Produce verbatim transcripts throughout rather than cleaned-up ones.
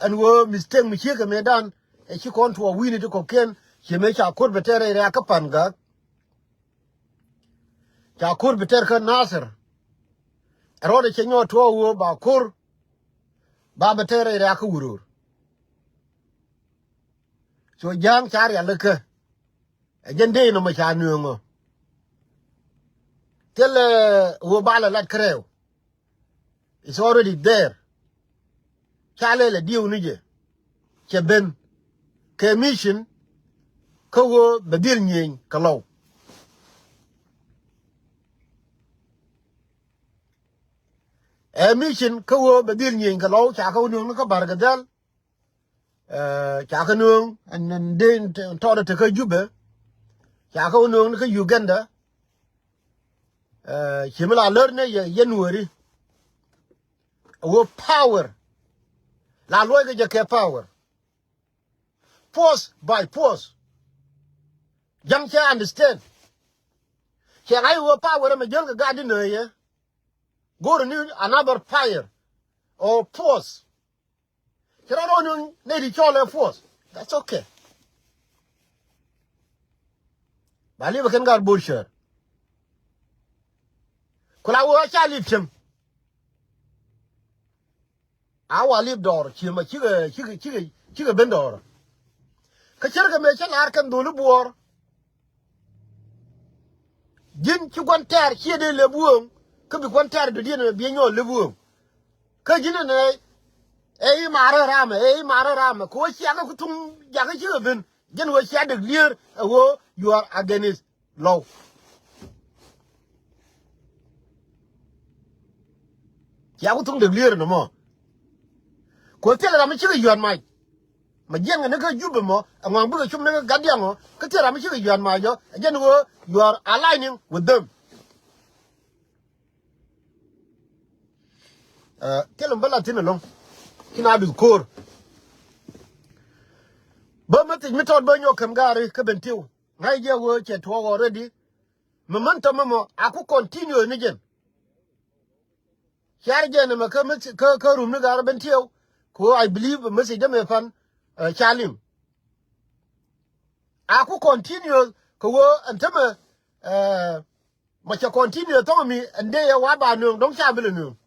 Ɛn ɣöö mistake mi ciek kɛ mëëdan ɛ ci kɔn tuɔɔk wi̱i̱ni ti kɔ̱kiɛn. Ciɛ mëë ca ko̱r bɛ tɛr rɛy rɛ̈ɛ̈k kä Pan Gak. Ca ko̱r bɛ tɛr kä Nathir. Ɛ rɔɔdɛ cɛ nyɔɔt tuɔɔk ɣöö ba ko̱r ba bɛ tɛr rɛy rɛ̈ɛ̈k kä Wuror. So Ja̱a̱ŋ ca rialikä. Ɛ jɛn dee nɔmɔ ca nööŋɔ. Thilɛ ɣöö ba lɛ lat kärɛw. It's already there. Ca lɛl ɛ diɛw ni jɛ. Cɛ ben kɛ mission kä ɣöö bɛ dhil nyieny kɛ Lɔw. Ɛ mission kä ɣöö bɛ dhil nyieny kɛ Lɔw, ca kɛ wä nööŋ ni kä Barkadhal. Ɛ, ca kɛ nööŋ ɛn, ɛn dee tɔɔdɛ tekä Jubɛ. Ca kɛ wä nööŋ ni kä Uganda. Ɛ, ci mi la lär ni yɛ, yɛ Nuɔri. Ɛ wä power. La luɔc kɛ jɛ kɛ power. Force by force. Ja̱ŋ cɛ understand. Cɛ ŋa̱c wä power ɛmɛ jäl kɛ gat di nöö yɛ. Go̱r ni another fire or force. Ci rɔ rɔ ni nɛy ti cɔl ɛ force. That's okay. Ba lip ɛ kɛn gat Bor cär. Ku la wä ca lip cieŋ. A wa lip dɔɔr, ciemɛ cikɛ, cikɛ, cikɛ, cikɛ ben dɔɔr. Kä cärkɛ mëë cä lar kɛn dholi buɔɔr. Ji̱n ci gua̱n tɛɛr ciɛ dee lep wööŋ, kä bi gua̱n tɛɛr dɔ̱diɛn ɛmɛ bi nyɔɔl lep wööŋ. Kä ji̱n ɛnɛ ɛ i̱ ma̱a̱rä ramɛ, ɛ i̱ ma̱a̱rä ramɛ, kɛ ɣöö ciakä ku thuŋ jakä cikɛ ben. Jɛn ɣöö cia dek lier ɛ ɣöö you are against Lɔw. Cia ku thuŋ dek lier nɔmɔ. Ku thilɛ ram mi cikɛ yuan mac. Ma jiɛn kɛ ni kä Jubɛ mɔ, ɛŋɔaŋ bikɛ cum ni kä gat diaŋ ɔ, kä thilɛ ram mi cikɛ yuan mac ɔ, ɛ jɛn ɣöö you are aligning with them. Ɛ, thilɛ mi bä la thi̱n ɛlɔ̱ŋ. Ci na duth ko̱o̱r. Bä message mi tɔt bä nyɔk kɛm gaari kä Bentiu. Ŋa̱c jɛ ɣöö cɛ tuɔɔk already. Momentum mɔ a ku continue ni jɛn. Ciar jɛn ɛmɛ kä message, kä, kä rum ni gaari Bentiu. Ku I believe message dämɛ pan, ɛ, ca liŋ. A ku continue kɛ ɣöö ɛn tämɛ, ɛ, mɔ cɛ continue thɔŋ mi ɛn dee yɛ wa ba nööŋ dɔ̱ŋ ca bi lɛ nööŋ.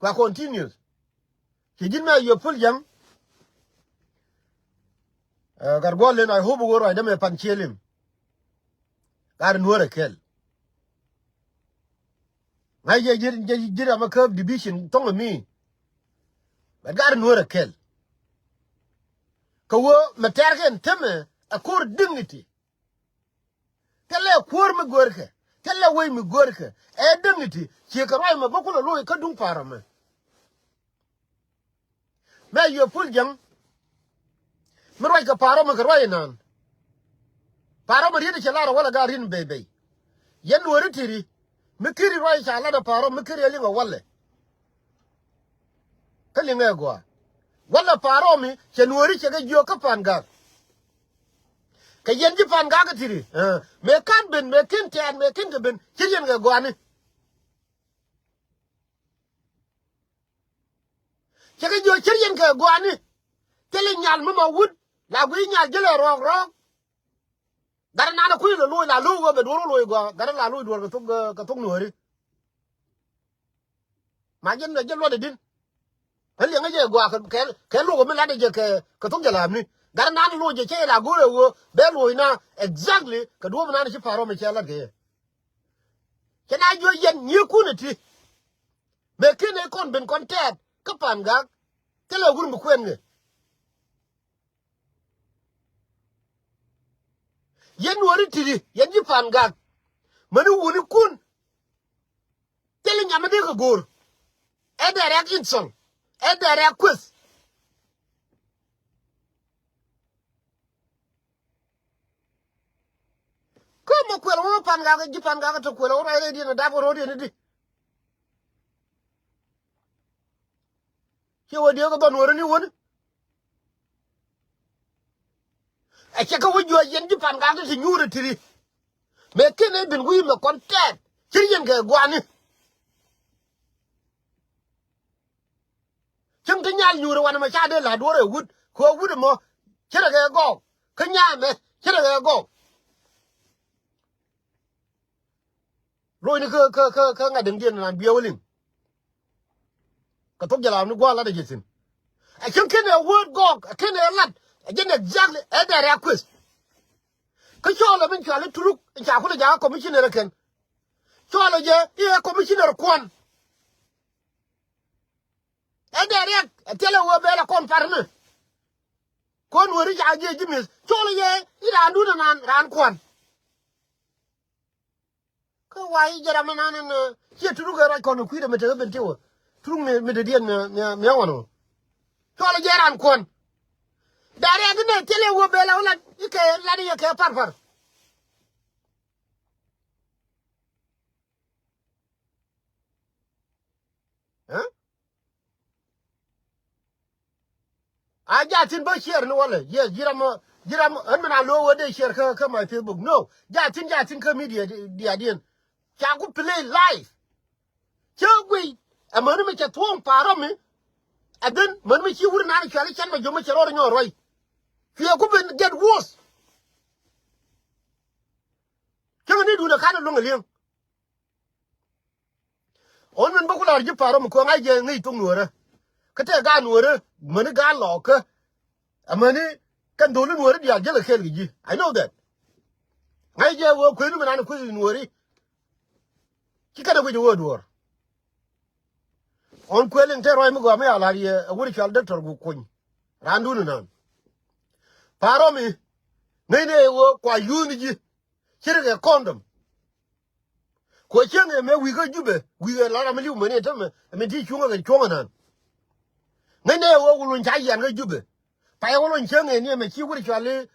Kua continuous. Ci ji̱n mɛ yop pul jäŋ. Ɛ, gat guɔl len, I hope wä ruacdä mɛ pan ciel in. Gat nuɔ̱ɔ̱rɛ kɛl. Ŋa̱c jɛ ji̱n, jɛ ji̱n ram ɛ käp division thɔŋ mi. But gat nuɔ̱ɔ̱rɛ kɛl. Kɛ wä mɛ tɛrkɛn tämɛ ɛ ko̱r dignity. Thilɛ kuäär mi görkɛ, thilɛ wec mi görkɛ. Ɛ dignity, ciɛ kɛ ruac mɛ bä kulɛ loc kä duŋ pa̱a̱r ɛmɛ. Mɛ yɛ pul jäŋ. Mi ruac kɛ pa̱a̱r ɛmɛ kɛ ruac inan. Pa̱a̱r ɛmɛ riet cɛ lar ɛ wälɛ gaa riet mi bɛy bɛy. Yɛn Nuɔ̱ɔ̱ri ti̱ri, mi kiri ruac ca lat ɛ pa̱a̱r ɛmɛ, mi kiri ɛ liŋ ɛ wälɛ. Kä liŋɛ gɔaa. Wälɛ pa̱a̱r ɛmɛ cɛ Nuɔ̱ɔ̱ri cɛ kɛ jiök kä Pan Gak. Kɛ yɛn ji̱ Pan Gak kä ti̱ri. Ɛ, mëë ka̱n ben, mëë kin tɛɛt, mëë kin kɛ ben, ci riɛn kɛ gɔaa ni. Cɛ kɛ jiök ci riɛn kɛ gɔaa ni. Thilɛ nyal mi ma wut, la guiy nyal jälɛ rɔɔk rɔɔk. Gat nan kui̱ lɛ loc la loc wä bɛ duɔr wä loc gɔaa, gat la loc duɔr kɛ thok, kɛ thok Nuɔ̱ɔ̱ri. Ma jɛn bɛ jɛ luɔt idin. Kä liɛŋä jɛ gɔaa kɛ, kɛ, kɛ loc mi lat jɛ kɛ, kɛ thok jɛ la̱a̱mni. Gat nan loc jɛ cɛ la go̱o̱rɛ wä bɛ loc na exactly kɛ duɔ̱ɔ̱p nan ci pa̱a̱r ɛmɛ cɛ lat kɛ yɛ. Cɛ na jiök yɛn nyiekun iti. Mëë kin ɛ kɔn ben kɔn tɛɛt kä Pan Gak. Thilɛ wur mi kuɛn kɛ. Yɛn Nuɔ̱ɔ̱ri ti̱ti̱, yɛn ji̱ Pan Gak. Mäni wuni kun. Thilɛ nyam mi dee kɛ go̱o̱r. Ɛ dee rɛk insult. Ɛ dee rɛk kueth. Kä mɔ kuɛl wä Pan Gak, ji̱ Pan Gak tɔ kuɛl wä ruac rɛydiɛn ɛ dap kɛ ro̱o̱diɛn i̱di. Ciɛ wä diɛ kɛ dhɔn wä ri ni wäni. Ɛ cɛ kɛ wä juɔc yɛn ji̱ Pan Gak ti ti nyuur ɛ ti̱ri. Mëë kin ɛ bin wi̱i̱ mɛ kɔn tɛɛt ci riɛn kɛ gua̱a̱ni. Nyal nyuur wanɛ mɛ ca dee la̱t wä rɛ wut kɛ wut ɛmɔ. Cɛ rɛ kɛ gɔɔk kä nyaamɛ. Cɛ rɛ kɛ gɔɔk. Ro̱cni kä kä kä kä ŋa̱t däŋdiɛn nan biɛ wä liŋ. Kɛ thok jɛ lam ni gua̱a̱r lat ɛ jɛ thi̱n. Ɛ cäŋ ken ɛ word gɔɔk ɛ ken ɛ lat ɛ jɛn exactly ɛ dɛrɛ a kueth. Kä cɔɔl ɛ min cɔal i̱ Turuk in ca kulɛ jakä commissioner ɛ kɛn. Cɔɔl ɛ jɛ i̱ ɛ commissioner kuɔn. Ɛ dee riɛk ɛ thilɛ wee bɛl ɛ kɔn parni. Kɔn weri ca jiɛ ji̱ mi̱th cɔl yɛ i̱ raan dun ɛnan raan kuan. Kä wa i̱ jɛ ram ɛnan ɛn ciɛ Turuk ɛ ruac kɔn ɛ kui̱dɛ mi tekɛ ben tiwä. Turuk mi mi dee diɛn mi mi mi ɛ wan ɔ. Cɔl yɛ raan kuan. Dee riɛk inɛ thilɛ wee bɛl ɛ wä lat i̱ kɛ lat i̱ yɛ kɛ parpar. Ɛ? A jathin bä share ni walɛ. Yes, jiram jiram ɛn mi na lo wä dee share kä kä my Facebook. No, jathin jathin kä media diadiɛn. Ca ku play live. Cä guiy. Ɛ mäni mi cɛ thuɔ̱ɔ̱ŋ pa̱a̱r rɔmi. Ɛ dhin mäni mi ci wur nani cuali cɛn ma jom mi cɛ rɔɔd nyɔɔr ruay. Cuɛ ku ben get worse. Cäŋ ni duun ɛ kan ɛ luäŋ ɛ li̱eŋ. Ɣän min bä ku la̱r ji̱ pa̱a̱r rɔm kuäŋ a jɛ ŋäc thok nuɔ̱ɔ̱rä. Kä tɛ gaat nuɔ̱ɔ̱rä mäni gaat lɔɔkä. Amäni kɛn dho̱li nuɔ̱ɔ̱rä diaal jälɛ kɛɛl kɛ ji̱. I know that. Ŋa̱c jɛ wee kuëëni mi nan kuëëni nuɔ̱ɔ̱ri. Ci kɛn ɛ guic ɛ wee duɔ̱ɔ̱r. Ɣän kuëë liŋ tɛ ruac mi gɔaa mi a la̱r yɛ ɛ wur cual doctor gu kuny. Raandun inan. Pa̱a̱r rɔmi. Ŋäcnɛ ɛ wee kua yuuthni ji̱. Ci ri kɛ condom. Kuɔ cieŋ ëë mëë wi̱i̱ kä Jubɛ wi̱i̱ ëë la ram mi li̱w mäni ɛ tämɛ ɛ min ti cuŋä kɛ cuɔ̱ŋ ɛnan. Ŋäcnɛ ɛ wä wä luny ca yian kä Jubɛ. Pay wä luny cieŋ ëë ni ɛmɛ ci wur cuali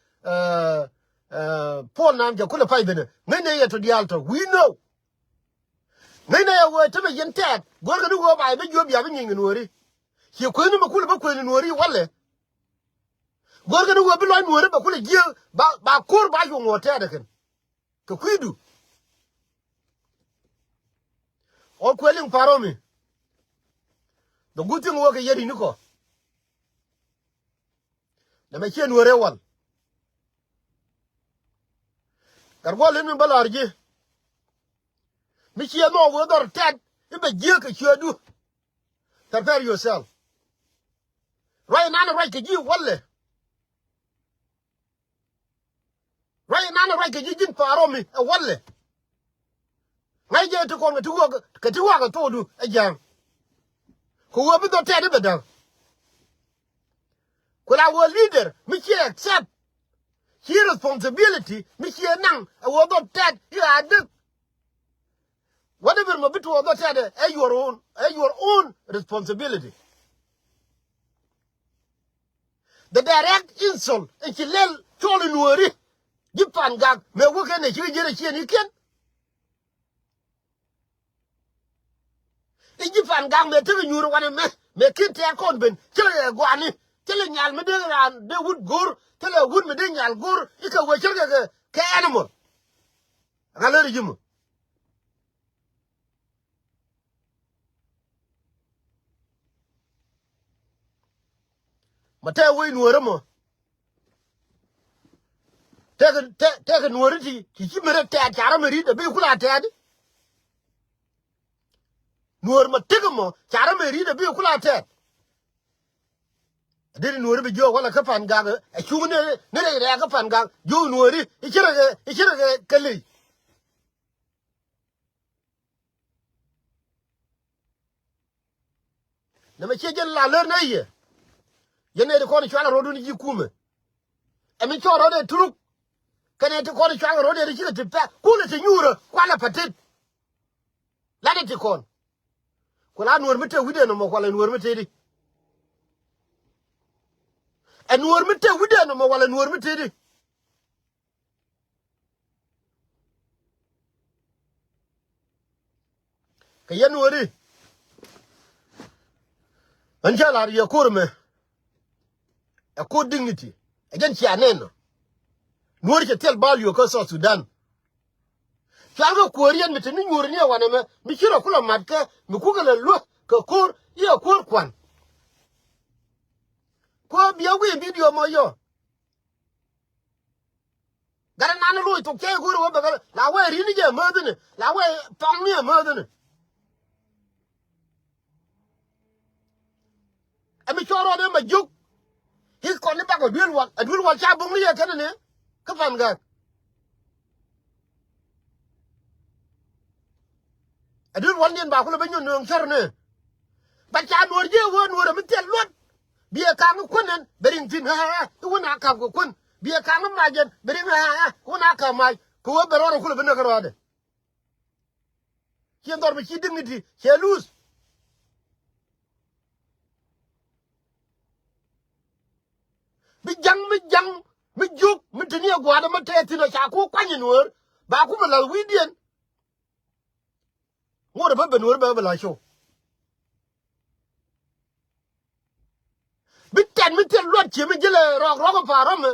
puɔl nam jɛ kulɛ pay benɛ ŋäcnɛ yɛ tɔ diaal tɔ wi̱i̱ nöw. Ŋäcnɛ ɛ wä tämɛ yɛn tɛɛt guäärkɛ ni wä bay bä juɔ̱p ya bä nyiny kɛ nuɔ̱ɔ̱ri. Ci kueeni mɛ kulɛ bä kueeni nuɔ̱ɔ̱ri walɛ. Guäärkɛ ni wä bi lɔc nuɔ̱ɔ̱ri bɛ kulɛ jiääk ba ba ko̱r ba yuɔ̱ŋ wä tɛɛt ɛ kɛn. Kɛ kui̱du. Ɣɔk kuɛ liŋ pa̱a̱r rɔmi. The good thing wä kɛ yɛn i̱ni kɔ. Nɛmɛ ciɛ nuɔ̱ɔ̱r ɛ wal. Gat guɔ len mi bä la̱r ji̱. Mi ciɛ nhɔk wee dhɔr tɛt i̱ bɛ jiääk kɛ ciöötdu. Prepare yourself. Ruac inan ruac kɛ ji̱ walɛ. Ruac inan ruac kɛ ji̱ ji̱n pa̱a̱r rɔmi ɛ walɛ. Ŋa̱c jɛ ti kɔn kɛ ti wak kɛ ti wak ɛ thokdu ɛ ja̱a̱ŋ. Kɛ wee bi dhɔr tɛt i̱ bɛ da̱ŋ. Ku la wee leader mi ciɛ accept ci responsibility mi ciɛ naŋ ɛ wee dhɔr tɛt i̱ a däk. Whatever mɛ bi tuɔɔk dhɔr tɛt ɛ your own ɛ your own responsibility. The direct insult in ci lɛl cɔl in nuɔɔri. Ji̱ Pan Gak mëë wä kɛn ɛ cikɛ jiɛn ɛ ciɛn i̱ kiɛn. I̱ ji̱ Pan Gak mëë tekɛ nyuur wanɛ mɛ mëë kin tɛɛk kɔn ben thilɛ ɛ guani. Thilɛ nyal mi dee raan dee wut go̱r thilɛ wut mi dee nyal go̱r i̱ kɛ wee cärkɛ kɛ kɛ animal. Ŋa lär i̱ ji̱ mɔ. Ma tɛɛ wec nuɔ̱ɔ̱rä mɔ. Tɛkɛ tɛ- tɛkɛ nuɔ̱ɔ̱rä ti ti ci mɛrɛ tɛɛt ca rɔ mɛ ri̱t a bi kula tɛɛt. Nuɔ̱ɔ̱r ma tɛkɛ mɔ ca rɔ mɛ ri̱t a bi kula tɛɛt. Deri nuɔ̱ɔ̱rä bi jiök wala kä Pan Gak ɛ cuŋ ni ni rɛy rɛɛ kä Pan Gak jiök nuɔ̱ɔ̱ri i̱ cärɛ kɛ i̱ cärɛ kɛ kɛ ley. Nɛmɛ ciɛ jɛn la lär nɛ yɛ. Yɛn nɛ ti kɔn cual a rɔɔdun ji̱ kumɛ. Ɛ mi cɔɔr rɔɔdɛ Turuk. Kɛnɛ ti kɔn cual a rɔɔdɛ ti cikɛ ti pɛk kulɛ ti nyuurä kualɛ patit. Latdɛ ti kɔn. Ku la nuɔr mi te wi̱dɛ nɔmɔ kualɛ nuɔr mi teti. Ɛ nuɔr mi te wi̱dɛ nɔmɔ kualɛ nuɔr mi teti. Kɛ yɛn nuɔri. Ɣän cä lar yɛ ko̱r mɛ. Ɛ ko̱r dignity ɛ jɛn cia nɛn nɔ. Nuɔri cɛ thil bal yio̱k kä South Sudan. Cual kɛ kuäär yɛn mi te ni nyuur ni ɛ wanɛ mɛ mi ci rɔ kulɛ mat kɛ mi kukɛ lɛ luäk kɛ ko̱r i̱ ɛ ko̱r kuan. Yɛ wi̱i̱ bidio mɔ yɔ. Gat ɛnan loc thok cɛ go̱o̱r wä bɛ kɛ la wee ri̱n ni jɛ mäthini la wee pɔŋni ɛ mäthini. Ɛ mi cɔɔr rɔɔdɛ ma jiök. I̱ kɔn ni bak ɛ duel wal ɛ duel wal ca bo̱ŋni yɛ kɛn ni kä Pan Gak. Ɛ duel wal niɛn ba kulɛ bä nyɔn nööŋ cär ni. Ba ca nuɔr jiɛ wee nuɔr ɛ mi thil luɔt. Biɛ kaŋ kuän ɛn bɛ riŋ thi̱n ɣä ɣä i̱ wä na ka̱p kɛ kuän. Biɛ kaŋ mac ɛn bɛ riŋ ɣä ɣä i̱ wä na ka̱p mac kɛ wee bɛ rɔɔdɛ kulɛ bä näk rɔɔdɛ. Ciɛ dhɔr bi ci dignity cɛ luth. Bi jaŋ mi jaŋ mi jiök mi te ni ɛ gua̱a̱r ɛmɛ tɛth thi̱n ɔ ca ku kuany in wöör ba ku mi la̱th wi̱i̱diɛn. Ŋot ɛ bä ben wöör bɛ bɛ la̱th show. Bi tɛt mi thil luɔt cië mi ji̱lɛ rɔɔk rɔɔk ɛ pa̱a̱r ɔmɛ.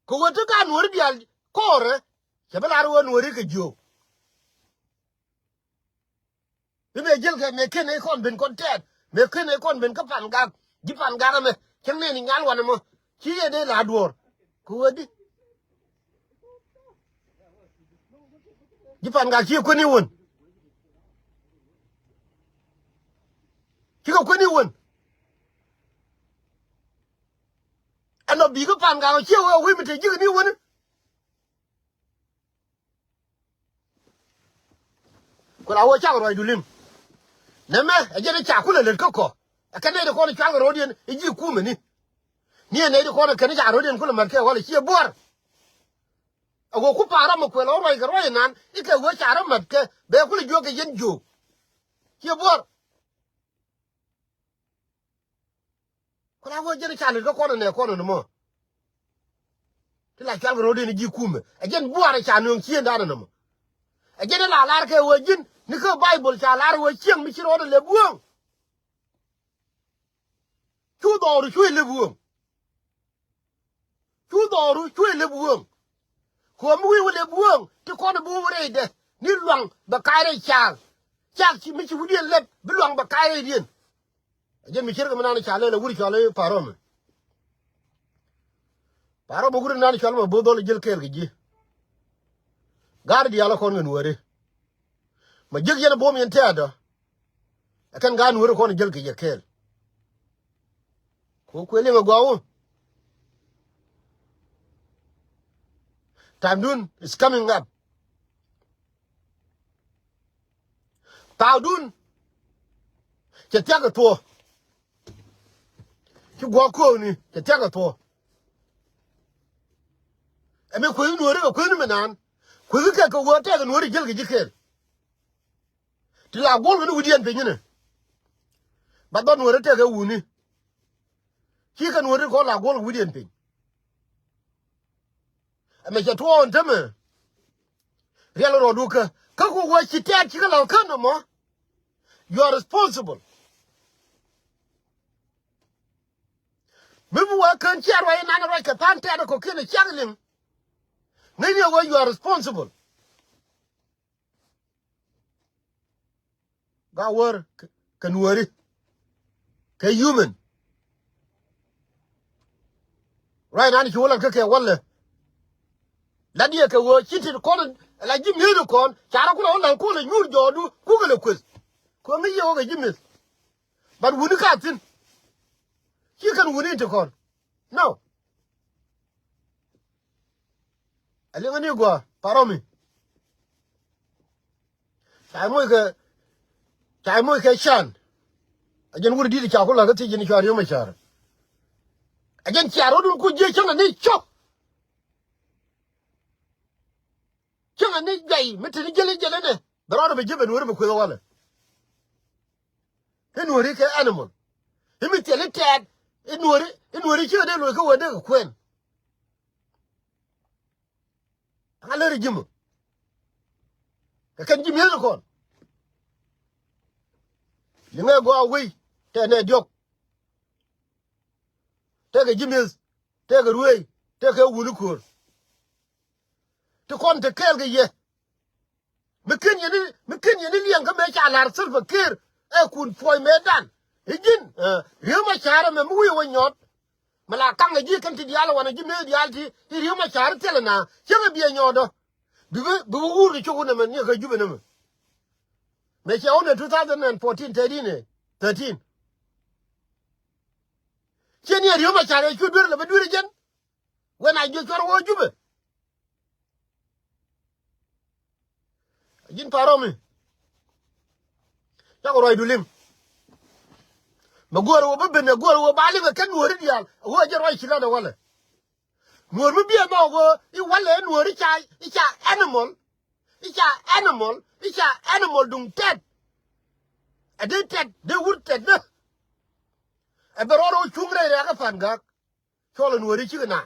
Kɛ wee ti ka nuɔ̱ɔ̱ri diaal ko̱o̱rɛ cɛ bi lar wee nuɔ̱ɔ̱ri kɛ jiöök. Bi mëë ji̱l kɛ mëë ken ëë kɔn ben kɔn tɛɛt mëë ken ëë kɔn ben kä Pan Gak. Ji̱ Pan Gak ɛmɛ cäŋ nɛɛni nyal wanɛ mɔ ci yɛ dee la duɔ̱ɔ̱r. Kɛ wee di ji̱ Pan Gak ci kuäni wän. Cikɛ kuäni wän. Ɛn ɔ bi̱i̱ kä Pan Gak ɔ ciɛ wee wi̱i̱ mi te ji̱kɛ ni wäni. Ku la wä cak ruacdu lim. Nɛmɛ ɛ jɛn i̱ ca kulɛ lät kä kɔ. Ɛ kɛn nɛy ti kɔn i̱ cual kɛ ro̱o̱diɛn i̱ ji̱ kumɛ ni. Ni ɛ nɛy ti kɔn ɛ kɛn i̱ ca ro̱o̱diɛn kulɛ mät kɛ wal i̱ ciɛ buɔ̱ɔ̱r. Ɛ ɣöö ku pa̱a̱r ram ɛ kuɛl ɣä ruac kɛ ruac inan i̱ kɛ ɣöö ca rɔ mät kɛ bɛ kulɛ juɔk kɛ yɛn jiök. Ciɛ buɔ̱ɔ̱r. Ku la wee jɛn ca lät kä kɔn ɛnɛ kɔn ɛn mɔ. Ti la cual kɛ ro̱o̱diɛn ji̱ kumɛ ɛ jɛn buaarɛ ca nööŋ ciëëndan ɛn mɔ. Ɛ jɛn ɛ la lar kɛ wee ji̱n ni kä Baibol ca lar wee cieŋ mi ci rɔɔdɛ lep wööŋ. Cu dhɔɔru cuɛ lep wööŋ. Cu dhɔɔru cuɛ lep wööŋ. Kɛ ɣöö mi wi̱i̱ wä lep wööŋ ti kɔn bi wä rɛydɛ ni luaŋ bɛ ka̱a̱c rɛy caal. Caal ci mi ci wi̱diɛn lep bi luaŋ bɛ ka̱a̱c rɛydiɛn. Ɛ jɛn mi ce̱tkɛ mi nan ca lɛl ɛ wur cɔal i̱ Pa̱a̱r ɔmɛ. Pa̱a̱r ɔmɛ wur nan cɔal mɛ bo̱o̱th dhɔl ji̱l kɛɛl kɛ ji̱. Ga̱r diaal ɛ kɔn kɛ nuääri. Ma jiäk yɛn ɛ buɔ̱m yɛn tɛ̈ɛ̈dä. Ɛ kɛn ga̱r nuääri kɔn jiäl kɛ yɛ kɛɛl. Ku kuëë liŋ ɛ gɔaa wä. Ta̱a̱dun is coming up. Thaakdun cɛ thia̱k kɛ thuɔ̱ɔ̱. Ci gua̱a̱k ko̱o̱kni cɛ thia̱k kɛ thuɔ̱ɔ̱. Ɛ mi kuethi nuääri kɛ kuethi mi naan kuethi kɛ kɛ wee tɛk nuääri jiäl kɛ ji̱ kɛɛl. Ti la guɔl kɛ ni wi̱diɛn piny inɛ. Ba dhɔt nuääri tɛk kɛ wuni. Ci kɛ nuääri kɔn la guɔl kɛ wi̱diɛn piny. Ɛmɛ cɛ tuɔɔk ɛn tämɛ. Riɛl rɔɔdu kä kä ku wä ci tɛɛt ci kä la̱th kä nɔmɔ. You are responsible. Mi bi wä kän ciɛ ruac inan ruac kɛ tha̱a̱n tɛɛt ɛ kɔ̱kiɛn ɛ ciaŋ liŋ. Ŋäcni ɛ wä you are responsible. Ga wär kɛ nuääri kɛ human. Ruac nan ci wä lat kä kɛ walɛ. Lat yɛ kɛ wä ci tit kɔn la ji̱ mi̱eth kɔn ca rɔ kulɛ wä la̱th kulɛ nyuur jɔɔdu kukɛ lɛ kueth. Kuɛ ŋäc yɛ wä kɛ ji̱ mi̱eth. But wuni ka thi̱n ci kɛn wuni ti kɔn. No. Ɛ liŋä ni gɔaa parɔmi. Ca moc kɛ ca moc kɛ can. Ɛ jɛn wur di̱t ca ku la̱k kä thiec jɛn cua riöm ɛ car. Ɛ jɛn cia rɔ̱dun ku jiɛ cäŋ ani cɔk. Cäŋ ani juay mi te ni jäl i̱ jäl inɛ bɛ rɔɔdɛ bɛ ji̱ bɛ nuɔ̱ɔ̱ri bɛ kueth walɛ. I̱ nuɔ̱ɔ̱ri kɛ animal. I̱ mi thil i̱ tɛɛt i̱ nuɔ̱ɔ̱ri i̱ nuɔ̱ɔ̱ri cikɛ dee lo̱c kä wee dee kɛ kuɛn. Aŋa lär i̱ ji̱ mɔ kɛ kɛn ji̱ mi̱eth kɔn. Liŋɛ gɔaa wei tɛɛ nɛ diɔ̱k. Tɛkɛ ji̱ mi̱eth tɛkɛ ruëëc tɛkɛ wuni ko̱o̱r. Ti kɔn te kɛɛl kɛ yɛ. Mi ken yɛn i̱ mi ken yɛn i̱ liɛŋ kä mëë ca la̱r Salva Kiir ɛ kun puɔ̱c mëëdan. I̱ ji̱n riek ma ca̱rä mɛ mi wi̱i̱ wä nyɔt. Bɛ la kaŋ ɛ ji̱ kɛn ti diaal wanɛ ji̱ mëë diaal ti, ti Riek Machar thilɛ na. Cäŋ ɛ biɛ nyɔɔdɔ. Bi bi, bi bi wur kɛ cok wunɛ mɛ, ni kɛ Jubɛ nɛ mɛ. Mɛ cɛ wunɛ two thousand and fourteen, thirteen, eh, thirteen. Ciɛ ni ɛ Riek Machar ɛ cu duer lɛ bɛ duer ɛ jɛn. Wɛn a jiɛ cuɔr wä Jubɛ. Ji̱n Paro mi. Cakɔ ruacdu liŋ. Mɛ guɔ̱r wä bä ben, ɛ guɔ̱r wä ba liŋ ɛ kɛn Nuɔ̱ɔ̱ri diaal. Ɛ wä ɛ jɛ ruac ci lat ɛ walɛ. Nuɔ̱ɔ̱r mi biɛ mɔ wä i̱ walɛ ɛ Nuɔ̱ɔ̱ri ca, i̱ ca animal. I̱ ca animal. I̱ ca animal duŋ tɛt. Ɛ dee tɛt, dee wur tɛt dee. Ɛ bɛ rɔɔd ɛ wä cuŋ rɛy rɛ̈kä Pan Gak. Cɔl ɛ Nuɔ̱ɔ̱ri cikɛ na.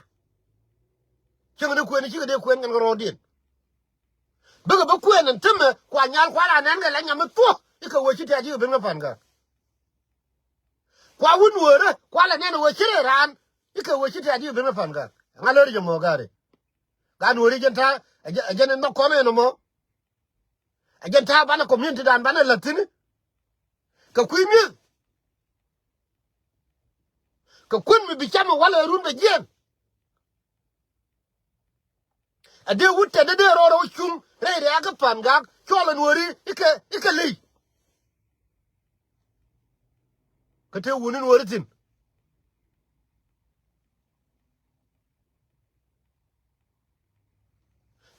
Cikɛ ni kuën, cikɛ dee kuën kɛn kɛ rɔɔdiɛn. Bikɛ bi kuën ɛn tämɛ kua nyal kua la nɛn kɛ la nyam mi thuɔ̱k. Ikɛ wee ci tɛ̈t ikɛ ben kä Pan Gak. Kua wun Nuɔ̱ɔ̱rä kua la nɛn wee ci rɛy raan. Ikɛ wee ci tɛ̈t ikɛ ben kä Pan Gak. Ŋa lär jɛ mɔ gari. Gat Nuɔ̱ɔ̱ri jɛn ta̱a̱, ɛ jɛn, ɛ jɛn in nhɔk kɔn ɛn ɛmɔ. Ɛ jɛn ta̱a̱ banɛ community dan banɛ la̱thi̱n. Kɛ kui̱ mi̱eth. Kɛ kuën mi bi cam ɛ walɛ run bɛ jiɛn. Ɛ dee wut tɛt dee dee rɔɔdɛ wä cuŋ rɛy rɛ̈kä Pan Gak cɔl ɛ Nuɔ̱ɔ̱ri ikɛ, ikɛ ley. Kä te wuni Nuɔ̱ɔ̱ri thi̱n.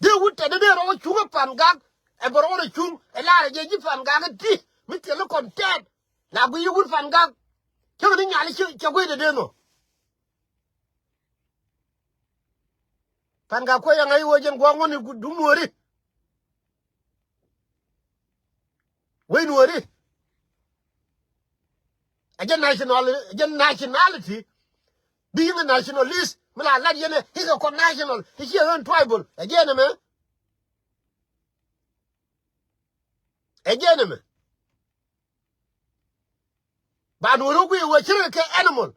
Dee wut tɛt dee dee rɔɔdɛ wä cuŋ ɛ Pan Gak ɛ bɛ rɔɔdɛ cuŋ ɛ laarɛ jɛ ji̱ Pan Gak ɛ ti mi thil ikɔn tɛt. La guiy i̱ wut Pan Gak. Cäŋ ni nyal i̱ cɛ guiy dee dee nhɔ. Pan Gak kuɛ yaŋ a i̱ wee jɛn gua̱a̱k ŋuɔ̱n i̱ duŋ Nuɔ̱ɔ̱ri. Wec Nuɔ̱ɔ̱ri. Ɛ jɛn national, ɛ jɛn nationality. Being a nationalist mi la lat yɛn ɛ ikɛ kɔn national i̱ ciɛ ɣän tribal. Ɛ jɛn ɛmɛ. Ɛ jɛn ɛmɛ. Ba Nuɔ̱ɔ̱ri wä guiy wee cirkɛ kɛ animal.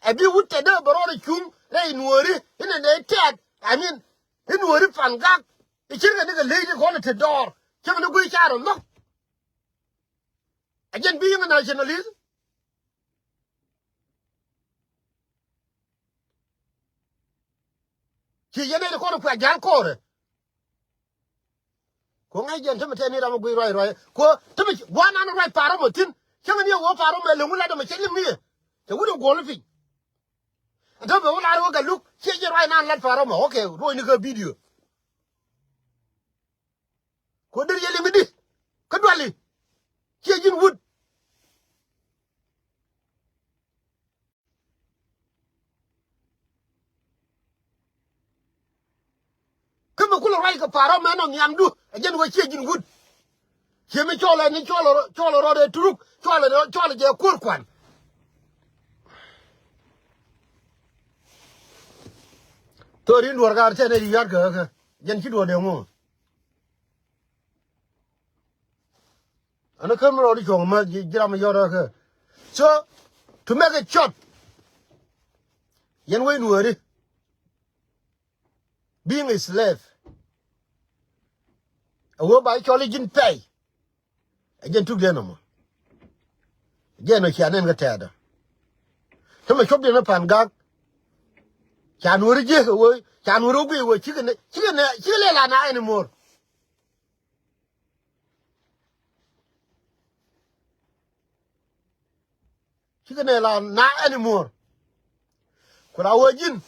Ɛ bi wut tɛt dee bɛ rɔɔdɛ cuŋ rɛy Nuɔ̱ɔ̱ri inɛ nɛ tɛt. I mean, i̱ Nuɔ̱ɔ̱ri Pan Gak. I̱ cirkɛ ni kɛ ley ti kɔn i̱ te dɔɔr. Cäŋ ni guiy carɛ nhɔk. Ɛ jɛn bi yiŋ nationalist. Ci yɛn ɛ ti kɔn i̱ kua ja̱l kɔɔrɛ. Ko ŋa̱c jɛn tämɛ tɛn ni ram a guiy ruac ruac. Ko tämɛ gua̱n an ruac Paro mɔ thi̱n. Cäŋ ni ɛ wä Paro mɛ leŋ wä lat ɛmɛ cɛ liŋ ni yɛ. Cɛ wut in guɔl piny. Ɛn tämɛ wä lar wä kɛ luk ciɛ jɛ ruac nan lat Paro mɔ. Okay, ruɔc ni kä video. Ko der yɛ liŋ di. Kä duali. Ciɛ ji̱n wut. Kä mi kulɛ ruac kɛ Paro mɛn ɔ nhiamdu ɛ jɛn wä ciɛ ji̱n wut. Ciɛ mi cɔl ɛ ni cɔl ɛ rɔ, cɔl ɛ rɔɔdɛ turuk cɔl ɛ, cɔl ɛ jɛ kuɔr kuan. Thori in duɔr gar tɛn ɛ di yar kɛ kä jɛn ci duɔr dee ŋu. Ani kä mi rɔɔdi cuɔ̱ŋ ma ji̱, ji̱ ram yɔt kä. So, to make it short, yɛn wec Nuɔ̱ɔ̱ri, being a slave. A wee ba cɔl i̱ ji̱n pɛy. Ɛ jɛn tukdiɛn nɔmɔ. Jɛn ɔ cia nɛn kä tɛɛdä. Tämɛ copdiɛn ɛ Pan Gak. Ca Nuɔ̱ɔ̱ri jiek ɛ wee, ca Nuɔ̱ɔ̱ri wä guiy wee cikɛ nɛ, cikɛ nɛ, cikɛ lɛ la na anymore. Cikɛ nɛ la na anymore. Ku la wee ji̱n.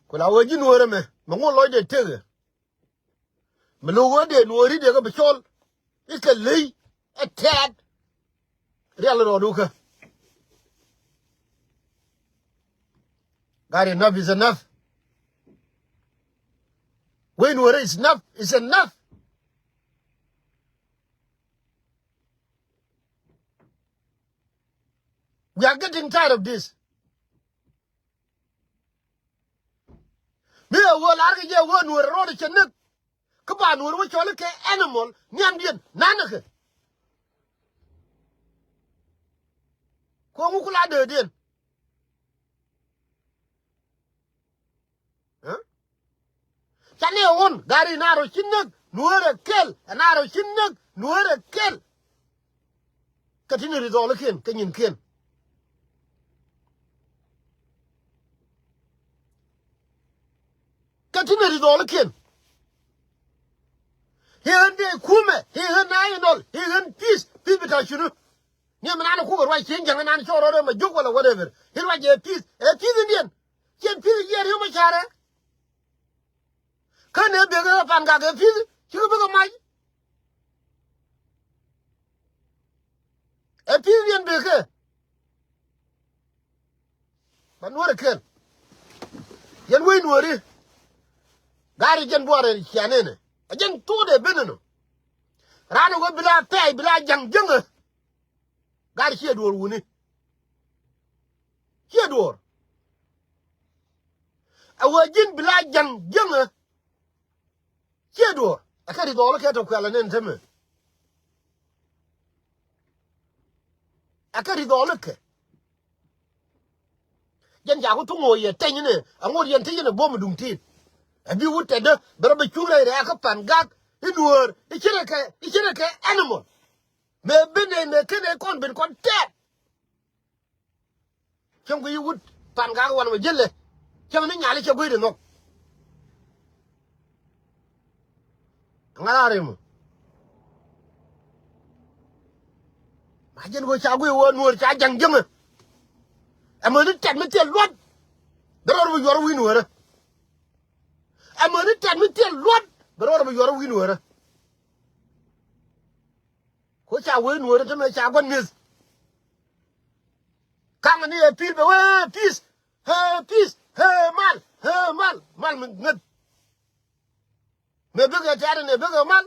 Ku la wee ji̱n Nuɔ̱ɔ̱ri mɛ, mɛ ŋu lɔcdɛ tekɛ. Mi lo̱k wee dee Nuɔ̱ɔ̱ri dee kä bi cɔl i̱ kɛ ley ɛ tɛɛt. Rial rɔɔdu kä. Gat enough is enough. Wec Nuɔ̱ɔ̱ri is enough, is enough. We are getting tired of this. Mi ɛ wee lar kɛ jɛ wee Nuɔ̱ɔ̱ri rɔɔdɛ cɛ näk. Kä ba Nuɔ̱ɔ̱ri wä cɔl i̱ kɛ animal nhiamdiɛn nanɛ kɛ. Kuɔ̱ŋ wä kula döödiɛn. Ɛ? Canɛ ɣɔn gari na rɔ ci näk Nuɔ̱ɔ̱rɛ kɛl, na rɔ ci näk Nuɔ̱ɔ̱rɛ kɛl. Kä tin ri dhɔlikiɛn kä nyinkiɛn. Ti nɛ ri dhɔɔlikiɛn. I̱ ɣän dee kumɛ, i̱ ɣän na inɔl, i̱ ɣän peace, peace bi ta̱ cuni. Ni mi nan kukɛ ruac cieŋ jäŋ nan cɔɔr rɔɔdɛ ma jok wala whatever. I̱ ruac ɛ peace, ɛ peace indiɛn. Cien peace jiɛɛr yom a carɛ. Kä nɛ bek ɛ pan gak ɛ peace, cikɛ bek ɛ mac. Ɛ peace indiɛn bek ɛ. Ba nuɔ̱ɔ̱rɛ kɛl. Yɛn wec nuɔ̱ɔ̱ri. Gaari jɛn buɔrɛ cianɛnɛ. A jɛn tuutɛ benɛ nɔ. Raan ɛ wä bi la pɛɛc bi la ja̱ŋ jäŋä. Gaari ciɛ duɔ̱ɔ̱r wuni. Ciɛ duɔ̱ɔ̱r. A wä ji̱n bi la ja̱ŋ jäŋä. Ciɛ duɔ̱ɔ̱r. Ɛ kɛ ri dhɔɔli kɛ tɔ kuɛl ɛ nɛn temɛ. Ɛ kɛ ri dhɔɔli kɛ. Jɛn ca ku thuŋ ɣöö yɛ teny ni ɛ ŋot yɛn ti yɛn ɛ buɔ̱m duŋ tin. Ɛ bi wut tɛtdä bɛ rɔ bɛ cuŋ rɛy rɛ̈ɛ̈kä pan gak i̱ nuäär i̱ ci rɛ kɛ i̱ ci rɛ kɛ animal. Mëë bi nɛy mëë ken ɛ kɔn ben kɔn tɛɛt. Cäŋ ku yi wut pan gak wan mɛ jälɛ. Cäŋ ni nyali cɛ gui̱i̱r inhɔk. Ŋa̱t a rim. Ma jɛn wee ca gui̱i̱r wee nuɔ̱ɔ̱r ca ja̱ŋ jäŋä. Ɛmɛ ni tɛt mi thil luɔt. Bɛ rɔɔr bi yuɔr wi̱i̱ nuɔ̱ɔ̱rä. Ɛmɛ ni tɛt mi thil luɔt. Bɛ rɔɔr bi yuɔr wi̱i̱ nuɔ̱ɔ̱rä. Ko ca wee nuɔ̱ɔ̱rä te mɛ ca gua̱n mi̱eth. Kaŋ ni ɛ pi̱i̱l bɛ wee peace. Hee peace. Hee mal. Hee mal. Mal mi ŋäth. Mëë bikɛ tɛ̈t ni bëkɛ mal.